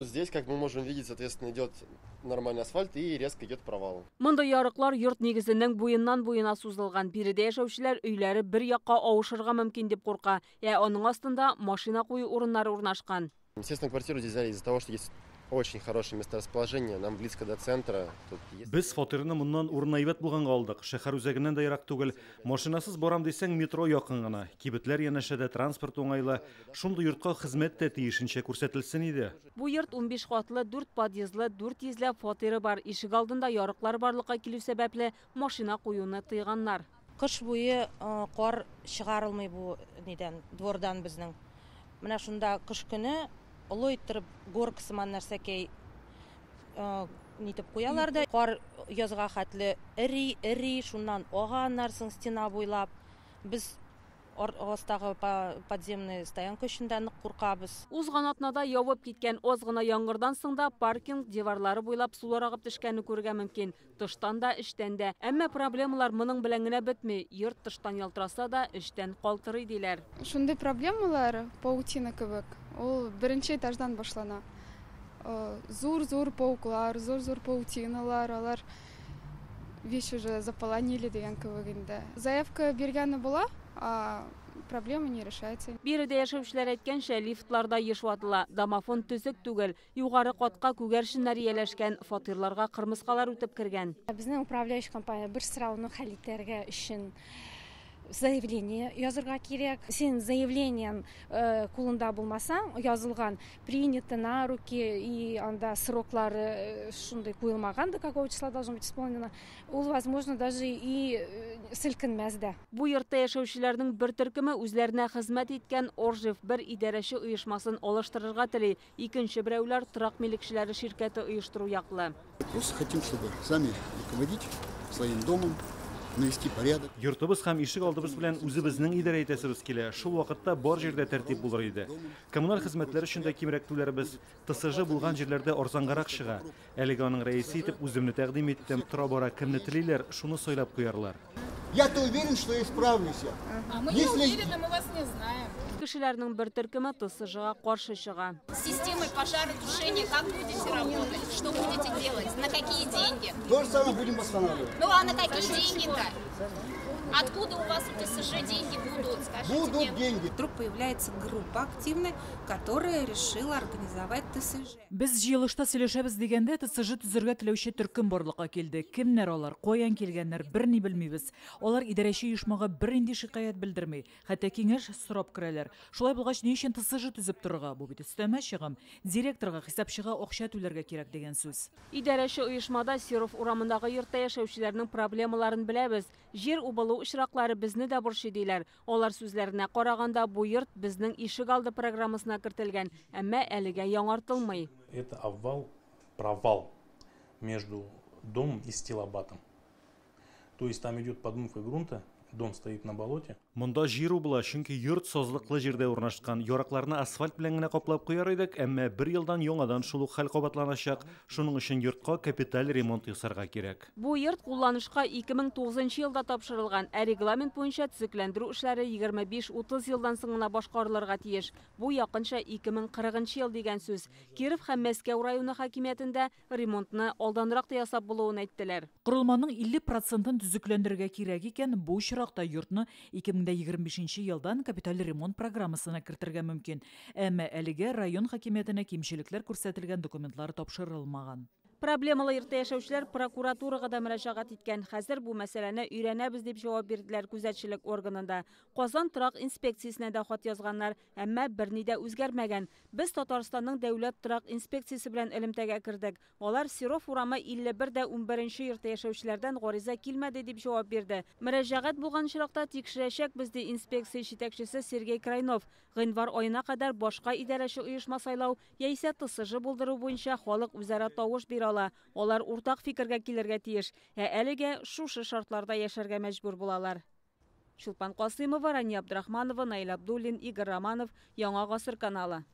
Здесь, как мы можем видеть, соответственно, идет нормальный асфальт и резко идет провал. Мондый ярыклар йорт нигезенең буеннан буена сузылган. Биредә яшәүчеләр өйләре бер якка авышырга мөмкин дип курка. Ә аның астында машина кую урыннары урнашкан. Естественно, квартиру здесь взяли из-за того, что есть очень хорошее месторасположение, нам близко до центра. Тут есть. Без фатирны моннан урын әйбәт булганга алдык. Шәһәр үзәгеннән дә ерак түгел. Машинасыз барам дисәң, метро якын гына. Кибетләр янәшәдә, транспорт уңайлы. Шундый йортка хезмәт тә тиешенчә күрсәтелсен иде. Бу йорт 15 катлы, 4 подъездлы, 4 йөзләп фатиры бар. Ишек алдында ярыклар барлыкка килү сәбәпле машина куюны тыйганнар. Кыш буе кар чыгарылмый бу нидән, двордан безнең. Менә шунда кыш көне олы иттереп горка сыман нәрсәкәй нитеп куялар да, кар язга хәтле эри, эри, шуннан ага аннарсың стена буйлап. Без астагы подземный стоянка өчен дә нык куркабыз. Узган атнада явып киткән аз гына яңгырдан соң да паркинг диварлары буйлап сулар агып төшкәнне күрергә мөмкин. Тыштан да, эчтән дә. Әмма проблемалар моның белән генә бетми. Йорт тыштан ялтыраса да, эчтән калтырый диләр. Шундый проблемалар паутина кебек. Ул беренче этаждан башлана. Зур-зур пауклар, зур-зур паутиналар, алар вещь уже заполонили дигән кебек инде. Заявка биргәне була, а проблема не решается. Биредә яшәүчеләр әйткәнчә, лифтларда еш ватыла. Домофон төзек түгел. Югары катка күгәрченнәр ияләшкән, фатирларга кырмыскалар үтеп кергән. Безнең управляющий компания бер сорауны хәл итәргә өчен заявление язырга кирәк. Син заявлениең кулында булмасаң, язылган принято на руки и анда сроклары шундый куелмаган, до какого числа должно быть исполнено, ул, возможно, даже и селкенмәс дә. Бу йортта яшәүчеләрнең бер төркеме үзләренә хезмәт иткән Оржев бер идарәче оешмасын алыштырырга тели. Икенче берәүләр торак милекчеләре ширкәте оештыру яклы. Просто хотим, чтобы сами руководить своим домом, навести порядок. Йортыбыз һәм ишек алдыбыз белән үзебезнең идарә итәсебез килә. Шул вакытта бар җирдә тәртип булыр иде. Коммуналь хезмәтләр өчен дә кимрәк түләрбез. ТСЖ булган җирләрдә арзангарак чыга. Әлегә аның рәисе итеп үземне тәкъдим иттем. Тора-бара кемне телиләр, шуны сайлап куярлар. Я-то уверен, что я справлюсь. А мы не уверены, мы вас не знаем. Кешеләрнең бер төркеме ТСЖга каршы чыга. С системой пожаротушения как будете работать? Что будете делать? На какие деньги? То же самое будем восстанавливать. Ну а на какие деньги-то? Откуда у вас у ТСЖ деньги будут? Скажите Будут мне. деньги. Вдруг появляется группа активная, которая решила организовать ТСЖ. Без җыелышта сөйләшәбез дигәндә ТСЖ төзергә теләүче төркем барлыкка килде. Кемнәр алар, каян килгәннәр, берни белмибез. Алар идарәче оешмага бернинди шикаять белдерми, хәтта киңәш сорап керәләр. Шулай булгач, ни өчен ТСЖ төзеп торырга? Бу бит өстәмә чыгым. Директорга, хисапчыга акча түләргә кирәк дигән сүз. Идарәче оешмада Серов урамындагы йортта яшәүчеләрнең проблемаларын беләбез. Җир убылу очраклары безне дә борчый диләр. Алар сүзләренә караганда, бу йорт безнең ишек алды программасына кертелгән, әмма әлегә яңартылмый. Это обвал, провал между домом и стилобатом. То есть там идет подмывка грунта, дом стоит на болоте. Монда җир убыла, чөнки йорт сазлыклы җирдә урнашкан. Ярыкларны асфальт белән генә каплап куяр идек, әмма бер елдан яңадан шул ук хәл кабатланачак. Шуның өчен йортка капиталь ремонт ясарга кирәк. Бу йорт кулланышка 2009 елда тапшырылган, ә регламент буенча төзекләндерү эшләре 25-30 елдан соң гына башкарылырга тиеш. Бу якынча 2040 ел дигән сүз. Киров һәм Мәскәү районы хакимиятендә ремонтны алданрак та ясап булуын әйттеләр. Корылманың 50%-ын төзекләндерергә кирәк икән, бу очракта йортны 2025 елдан капиталь ремонт программасына кертергә мөмкин. Әмма әлегә район хакимиятенә кимчелекләр күрсәтелгән документлар тапшырылмаган. Проблемалы йортта яшәүчеләр прокуратурага да мөрәҗәгать иткән. Хәзер бу мәсьәләне өйрәнәбез дип җавап бирделәр күзәтчелек органында. Казан торак инспекциясенә дә хат язганнар, әмма берни дә үзгәрмәгән. Без Татарстанның дәүләт торак инспекциясе белән элемтәгә кердек. Алар Серов урамы 51-11 йортта яшәүчеләрдән гариза килмәде дип җавап бирде. Мөрәҗәгать булган очракта тикшерәчәкбез, ди инспекция җитәкчесе Сергей Крайнов. Гыйнвар аена кадәр башка идарәче оешма сайлау яисә ТСЖ булдыру буенча халык үзара тавыш бирә ала. Алар уртак фикергә килергә тиеш. Ә әлегә шушы шартларда яшәргә мәҗбүр булалар. Чулпан Касыймова, Рания Абдрахманова, Наил Абдуллин, Игорь Романов, Яңа Гасыр каналы.